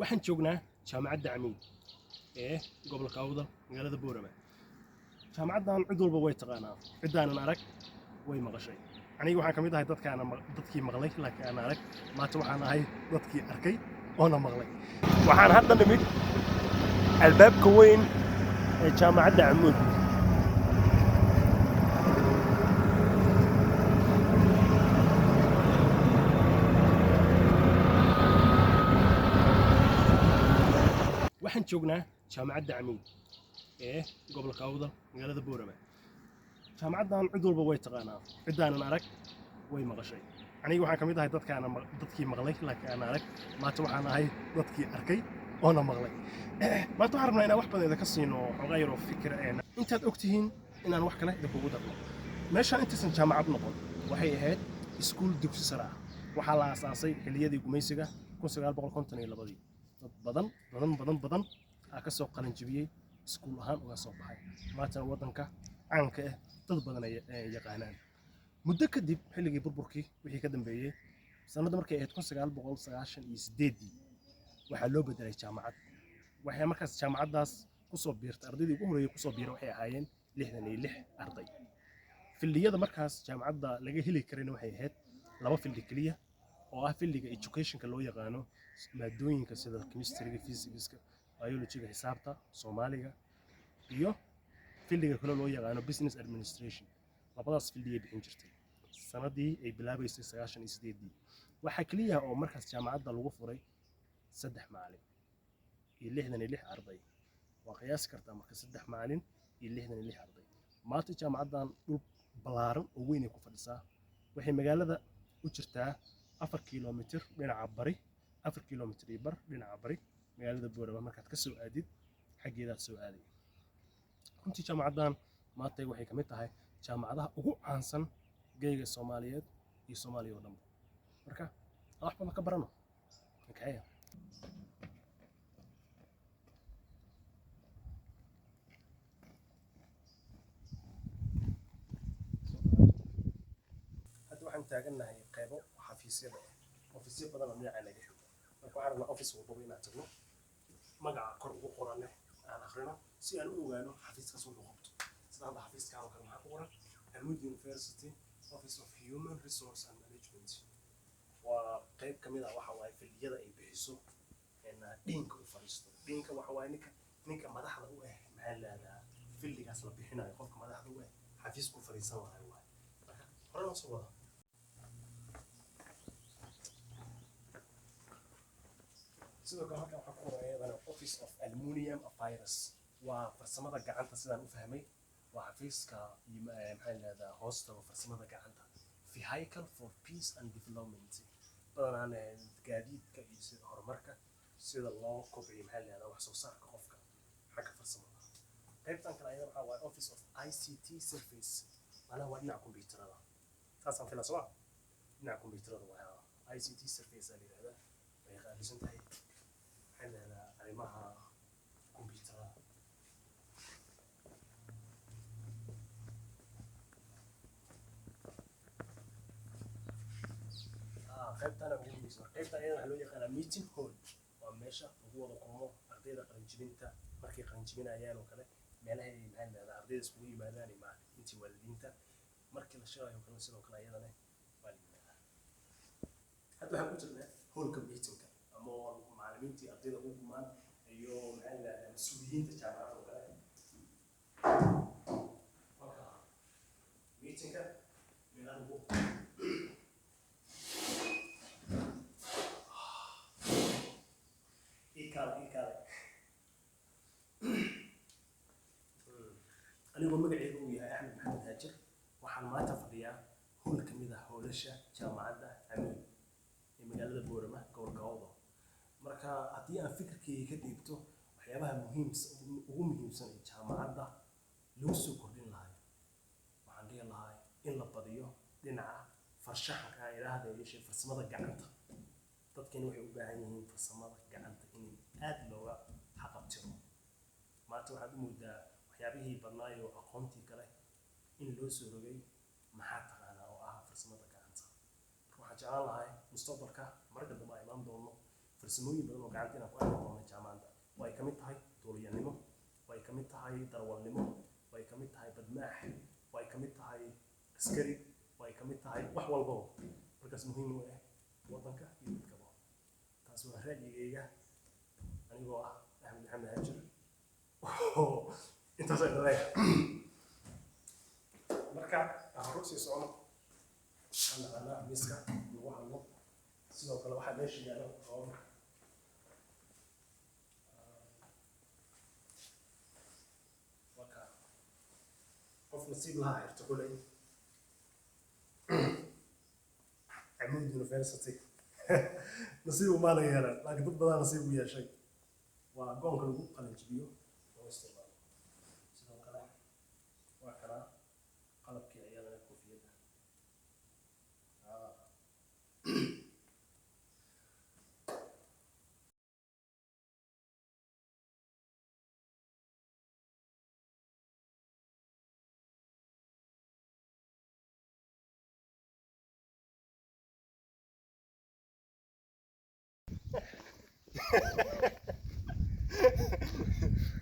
Waxaan joognaa Jaamacadda Camuud ee gobolka Awdal, magaalada Boorama. Jaamacaddan cid walba way taqaanaa, ciddaanan arag way maqashay. Aniga waxaan ka mid ahay dadkaana dadkii maqlay laakiin aan arag. Maanta waxaan ahay dadkii arkay oona maqlay. Waxaan hadda nimid albaabka weyn ee Jaamacadda Camuud. Waxaan joognaa Jaamacadda Camuud ee gobolka Awdal, magaalada Boorama. Jaamacaddan cid walba way taqaanaa, ciddaanan arag way maqashay. Aniga waxaan ka mid ahay dadkaana dadkii maqlay laakiin aan arag. Maanta waxaan ahay dadkii arkay oona maqlay. Maanta waxaan rabnaa inaan wax badan idinka siino, xoogaa yaroo fikir intaad og tihiin inaan wax kale idinkugu darno. Meeshaan intaysan jaamacad noqon waxay ahayd iskuul dugsi sare ah. Waxaa la aasaasay xilliyadii gumaysiga, 1952-dii. Dad badan badan badan badan aa ka soo qalinjibiyey, iskuul ahaan uga soo baxay, maantana waddanka caanka ah dad badan ay yaqaanaan. Muddo kadib, xilligii burburkii wixii ka dambeeyey, sanadda markay ahayd 1998-dii, waxaa loo bedelay jaamacad. Waxay markaas jaamacaddaas kusoo biirtay, ardaydii ugu horreeyay kusoo biiray waxay ahaayeen 66 arday. Fieldiyada markaas jaamacadda laga heli karayna waxay ahayd laba field keliya, oo ah fieldiga educationka loo yaqaano, maadooyinka sida chemistryga, physicska, biologyga, xisaabta, Soomaaliga, iyo fieldiga kale loo yaqaano business administration. Labadaas fieldiyay bixin jirtay sanadii ay bilaabaysay, 98-dii. Waxaa keliya oo markaas jaamacadda lagu furay saddex macalin iyo 66 arday. Waa qiyaasi kartaa marka, saddex macalin iyo 66 arday. Maanta jaamacaddan dhul ballaaran oo weyn ay ku fadhisaa. Waxay magaalada u jirtaa 4 kilomitir dhinaca bari, 4 kilomitir iyo bar dhinaca bari magaalada Boorama markaad ka soo aadid, xaggeedaad soo aaday. Runtii jaamacaddan maanta waxay ka mid tahay jaamacadaha ugu caansan geyga Soomaaliyeed iyo Soomaaliya oo dhanba. Marka aan wax badan ka barano. Kaxeeya. Hadda waxaan taagannahay qeybo xafiisyada ah, ofisyo badan oo dhinaca naga xigo. Marka waxaan rabnaa office walbaba inaan tagno, magaca kor ugu qoranne aan akhrino si aan u ogaano xafiiskaas wuxuu qabto. Sida hadda xafiiskan oo kale maxaa ku qoran? Amoud University, Office of Human Resource and Management. Waa qeyb ka mid ah, waxa waaye fieldiyada ay bixiso. Deanka u fadhiisto, deanka waxa waaye ninka madaxda u ah, maxaa la yidhahdaa, fieldigaas la bixinayo. Qofka madaxda u ah xafiisku fadhiisan lahay waaye. Marka hore noo soo wada. Sidoo kale halkan waxaa ku qoran iyadana Office of Aluminium Affairs, waa farsamada gacanta sidaan u fahmay. Waa xafiiska maxaa la yidhahdaa, hoosta farsamada gacanta. Vehicle for Peace and Development, badanaan gaadiidka iyo sida horumarka, sida loo kobciyo, maxaa la yidhahdaa, wax soo saarka qofka xagga farsamada. Qaybtan kale ayada waxaa waaye Office of ICT Service, macnaha waa dhinaca kombiyuutarada, saasaan filaa soo ma? Dhinaca kombiyuutarada waa ICT service aa la yidhahdaa. Waxay qaabilsan tahay, maxaa la yidhahdaa, arrimaha kombiyuutarada. Qaybtana ugu muhiimsan, qaybtan ayada waxaa loo yaqaanaa meeting hall. Waa meesha lagu wada kulmo ardayda qalinjibinta markay qalinjibinayaan oo kale, meelaha ay, maxaa la yidhahdaa, ardayda iskugu yimaadaan iyo macallimiinta iyo waalidiinta markii la shirayo oo kale. Sidoo kale ayadana waa la yimaadaa. Hadda waxaan ku jirnaa hallka meetingka ama oo macallimiinta iyo ardayda ugu kulmaan iyo, maxaa la yidhahdaa, mas-uuliyiinta jaamacadda oo kale. Marka meetingka meelaha lagu ii kaale, ii kaale. Anigoo magacayga uu yahay Axmed Maxamed Haajir, waxaan maanta fadhiyaa hool ka mid ah hoolasha Jaamacadda Camuud ee magaalada Boorama, gobolka Awdal. Marka haddii aan fikirkayga ka dhiibto waxyaabaha ugu muhiimsan ee jaamacadda lagu soo kordhin lahay, waxaan dhihi lahaa in la badiyo dhinaca farshaxanka aan idhaahda yeeshe farsamada gacanta. Dadkani waxay u baahan yihiin farsamada gacanta in aad looga haqabtiro. Maanta waxaad u moodaa waxyaabihii badnaayo aqoontii kale in loo soo rogay maxaa taqaanaa oo ah farsamada gacanta. Marka waxaan jeclaan lahay mustaqbalka marka dambe aan imaan doono Farsamooyin badan oo gacanta inaan ku arki doono jaamacadda, oo ay ka mid tahay duuliyanimo, oo ay ka mid tahay darawalnimo, oo ay ka mid tahay badmaax, oo ay ka mid tahay askari, oo ay ka mid tahay wax walbaba markaas muhiim u ah waddanka iyo dadkaba. Taas waa ra'yigayga anigoo ah Axmed Maxamed Haajir. Intaas ay leeyahay. Marka aan hore usii socono, waxaan naqaanaa miiska lagu hadlo. Sidoo kale waxaa meesha yaala goob marka qof nasiib lahaa xirto kuley Amoud University. Nasiib umaana yeelan, laakiin dad badan nasiib u yeeshay. Waa goonka lagu qalin jabiyo loo isticmaalo. Sidoo kale waa kanaa qalabkii iyadana koofiyadda.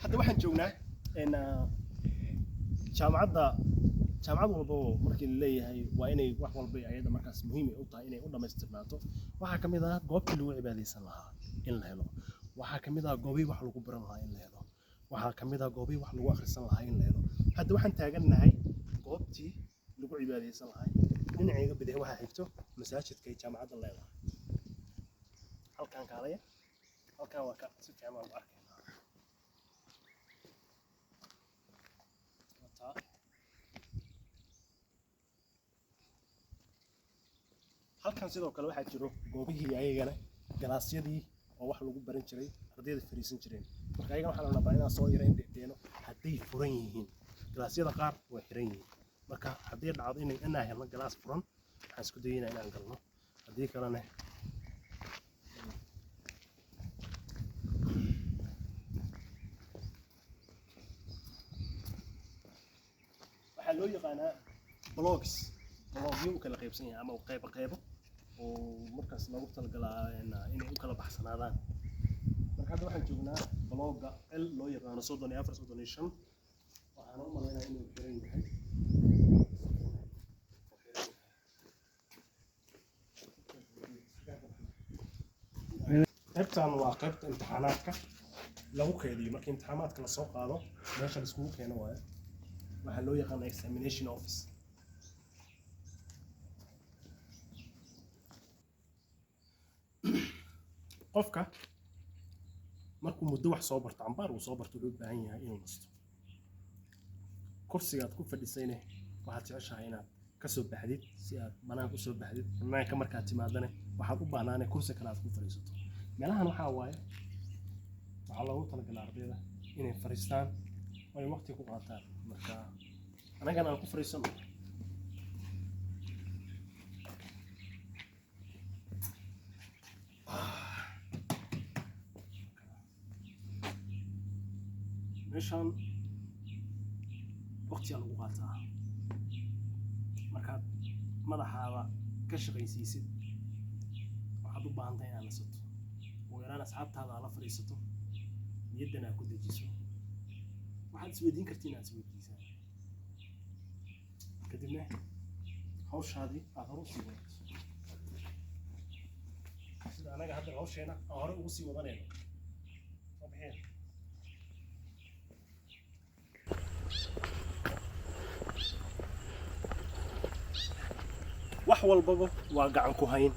Hadda waxaan joognaa jaamacadda. Jaamacad walba oo markii la leeyahay waa inay wax walba ayada markaas muhiim ay u tahay inay u dhammaystirnaato. Waxaa ka mid ah goobtii lagu cibaadaysan lahaa in la helo, waxaa ka mid ah goobihii wax lagu baran lahaa in la helo, waxaa ka mid ah goobihii wax lagu akhrisan lahaa in la helo. Hadda waxaan taagannahay goobtii lagu cibaadaysan lahaa. Dhinacayga bidix waxaa xigto masaajidka ay jaamacadda leedahay. Halkaan kaalaya, halkaan waa ka si fiican waan u arkaynaa. Wataa. Halkan sidoo kale waxaa jiro goobihii ayagana galaasyadii oo wax lagu baran jiray, ardayda fariisan jireen. Marka ayagana waxaa la rabaa inaan soo yara indheedheeno hadday furan yihiin. Galaasyada qaar way xiran yihiin. Marka haddii dhacdo inay inaan helno galaas furan, waxaan isku dayeynaa inaan galno. Haddii kalena waxaa loo yaqaanaa blocks, blockyo u kala qaybsan yahay ama qeybo qeybo oo markaas loogu talagalaa inay u kala baxsanaadaan. Marka hadda waxaan joognaa blogga L loo yaqaano 34, 35. Waxaana u maleynayaa inuu xiran yahay. Qaybtan waa qaybta imtixaanaadka lagu kaydiyo. Marka imtixaanaadka lasoo qaado, meesha laiskugu keeno waaye. Waxaa loo yaqaana examination office. Qofka markuu muddo wax soo barto, cambaar uu soo barto, wuxuu u baahan yahay inuu nasto. Kursigaad ku fadhisayne waxaad jeceshahay inaad ka soo baxdid si aad banaanka usoo baxdid. Banaanka markaad timaadane waxaad u baahnaane kursi kale aad ku fadhiisato. Meelahan waxaa waaye waxaa loogu talagalay ardayda inay fadhiistaan oo ay waqti ku qaataan. Marka annagana aan ku fadhiisano. Meeshaan waqtiyaa lagu qaataa. Markaad madaxaada ka shaqaysiisid, waxaad u baahan tahay inaad nasato, ugu yaraan asxaabtaada aad la fadhiisato, niyaddana aad ku dejiso. Waxaad isweydiin kartiin inaad isweydiisaan, kadibna hawshaadii aad hore usii wadato, sida anaga hadda hawsheena aan hore ugu sii wadanayno. Soo bixeen. Wax walbaba waa gacan ku hayn.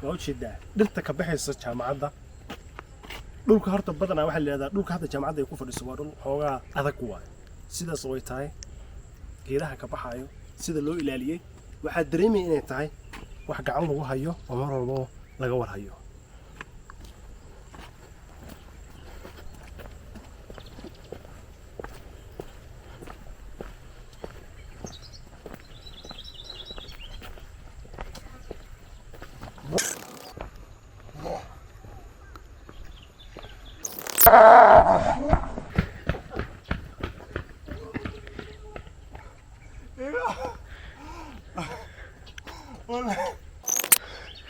Waa ujeedaa dhirta ka baxaysa jaamacadda. Dhulka horta badanaa waxaa la yidhahdaa dhulka hadda jaamacadda ay ku fadhiso waa dhul xoogaa adag waaye. Sidaas way tahay, geedaha ka baxaayo sida loo ilaaliyey waxaa dareemaya inay tahay wax gacan lagu hayo oo mar walbaba laga war hayo.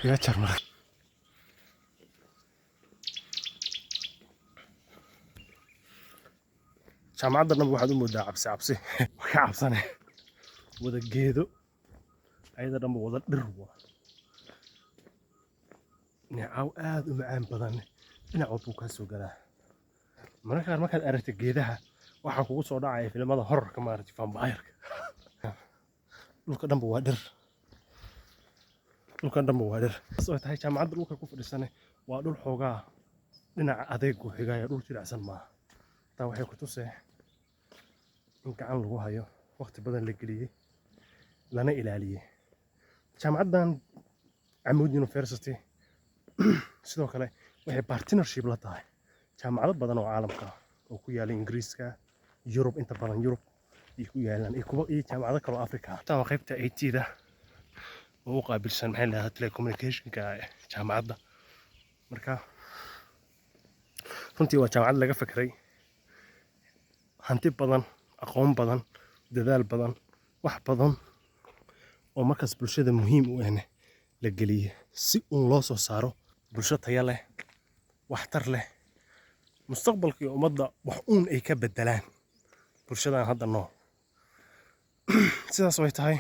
Iga jar marka. Jaamacadda dhanba waxaad u moodaa cabsi cabsi, waa ka cabsane. Wada geedo, ayada dhanba wada dhir, waa neecaw aad u macaan badan, dhinac walbuu kaa soo galaa. Mararka qaar markaad aragto geedaha, waxaa kugu soo dhacaya filimada horrorka, maaragtay, vampire-ka. Dhulka dhanba waa dhir, dhulkan dhanba waa dhir. Saas oo tahay, jaamacadda dhulka ku fadhisane waa dhul xoogaa dhinaca adeegu xigaya, dhul jilicsan maaha. Taa waxay ku tusee in gacan lagu hayo, waqti badan la geliyey, lana ilaaliyey. Jaamacaddan Camuud University sidoo kale waxay partnership la tahay jaamacado badan oo caalamka ah oo ku yaala Ingiriiska, Yurub, inta badan Yurub ay ku yaalaan, iyo kuwa iyo jaamacado kale oo Afrika ah. Taa waa qaybta IT-da oo u qaabilsan, maxay lahadaa, telecommunicationka jaamacadda. Marka runtii waa jaamacad laga fekeray, hanti badan, aqoon badan, dadaal badan, wax badan oo markaas bulshada muhiim u ahna la geliyey si uun loo soo saaro bulsho tayo leh, waxtar leh, mustaqbalka iyo ummadda wax uun ay ka beddelaan bulshadan hadda nool. Sidaas way tahay,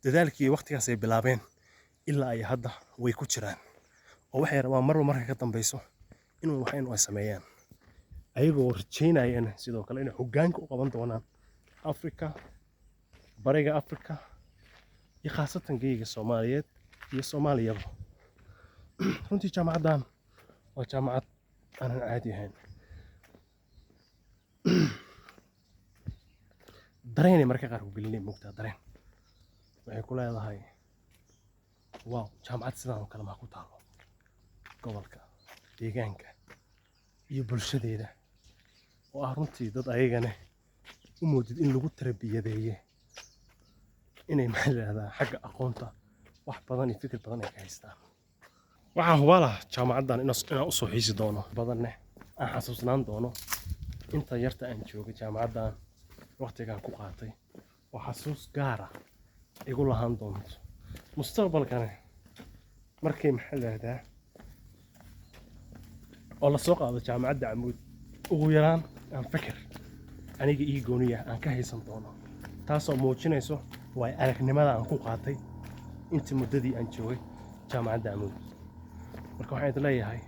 dadaalkii waqtigaas ay bilaabeen ilaa ay hadda way ku jiraan, oo waxay rabaan marba marka ka dambeyso inuu wax in ay sameeyaan, ayagoo rajaynayana sidoo kale inay hoggaanka u qaban doonaan Afrika, Bariga Afrika iyo khaasatan geyga Soomaaliyeed iyo Soomaaliyaba. Runtii jaamacaddan waa jaamacad aanan caadi ahayn. Dareenay marka qaar ku gelinay, moogtaa, dareen waxay ku leedahay, wow, jaamacad sidan oo kale maa ku taalo gobolka, deegaanka iyo bulshadeeda, oo ah runtii dad ayagana u moodid in lagu tarbiyadeeye inay, maxaa la yidhahdaa, xagga aqoonta wax badan iyo fikir badan ay ka haystaan. Waxaan hubaa jaamacaddan inaan usoo xiisi doono badanne, aan xasuusnaan doono inta yarta aan joogay jaamacaddan, waqtigaan ku qaatay, oo xasuus gaar ah igu lahaan doonto mustaqbalkana markay, maxaa la yidhahdaa, oo lasoo qaado Jaamacadda Camuud, ugu yaraan aan fikir aniga ii gooniya aan ka haysan doono, taasoo muujinayso waay aragnimada aan ku qaatay intii muddadii aan joogay Jaamacadda Camuud. Marka waxaan idin leeyahay,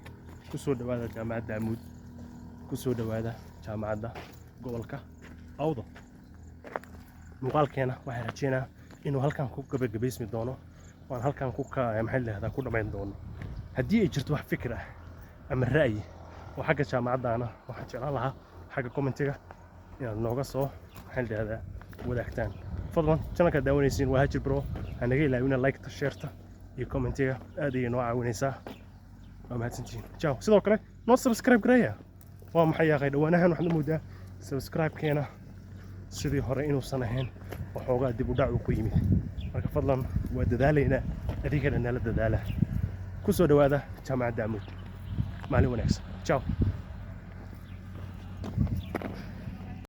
ku soo dhowaada Jaamacadda Camuud, ku soo dhowaada jaamacadda gobolka Awdal. Muuqaalkeena waxaan rajeynaa inuu halkan ku gabagabaysmi doono, waan halkan ku ka, maxay la yidhahdaa, ku dhammayn doono. Haddii ay jirto wax fikir ah ama ra'yi oo xagga jaamacaddaana, waxaan jeclaan lahaa xagga commentiga inaad nooga soo, maxay la yidhahdaa, wadaagtaan. Fadlan, channelka daawanaysiin waa Hajir Bro, ha naga ilaawina like-ta, share-ta iyo commentiga, aad ayay noo caawinaysaa. Waa mahadsantihiin, ciao. Sidoo kale noo subscribe gareeya. Waa maxay yaaqay, dhowaanahan waxaad u moodaa subscribe-keena sidii hore inuusan ahayn, waxoogaa dib u dhac uu ku yimid. Marka fadlan, waa dadaalaynaa, adigana nala dadaala. Ku soo dhowaada Jaamacadda Camuud. Maalin wanaagsan, ciao.